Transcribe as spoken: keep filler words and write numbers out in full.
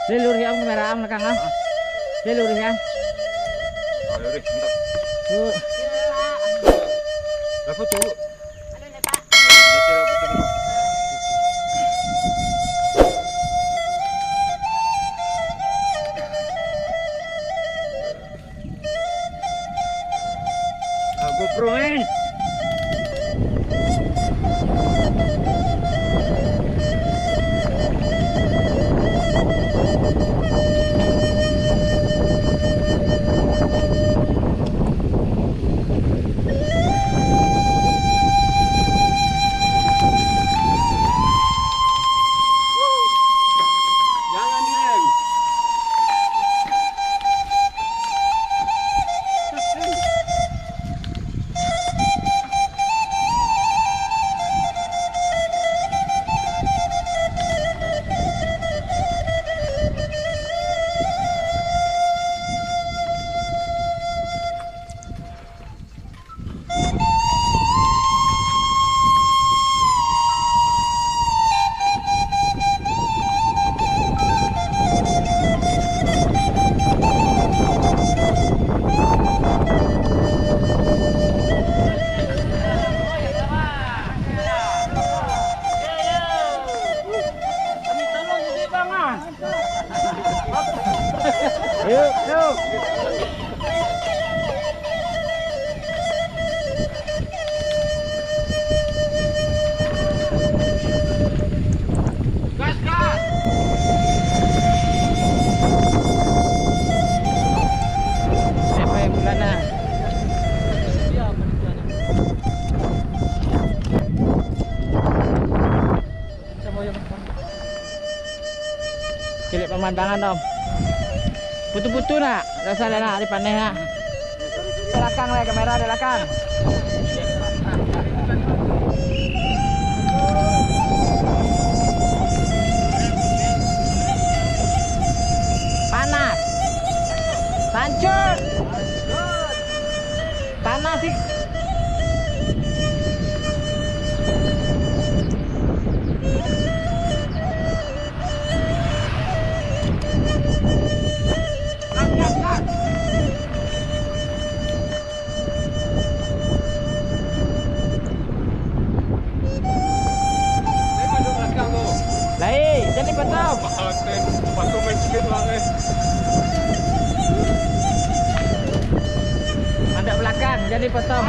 Leh, luruih ang kamera ang balakang, ah. Leh, luruih ang. Ah, luruih, mantap. Tu. Apa tu? Ah, GoPro, eh. Jangan direm. Yuk, yuk. Gas, gas. Siapa yang bulan, ah? Caliak pamandangan, Om. Putu-putu nak, dak usah lah nak, ari paneh nak. Balakang lah, kamera di balakang. Panas. Pancur. Panas sih. Lai, jadi potong. Mahal, teh. Sepatu main sikit lah, eh. Ada balakang, jadi potong.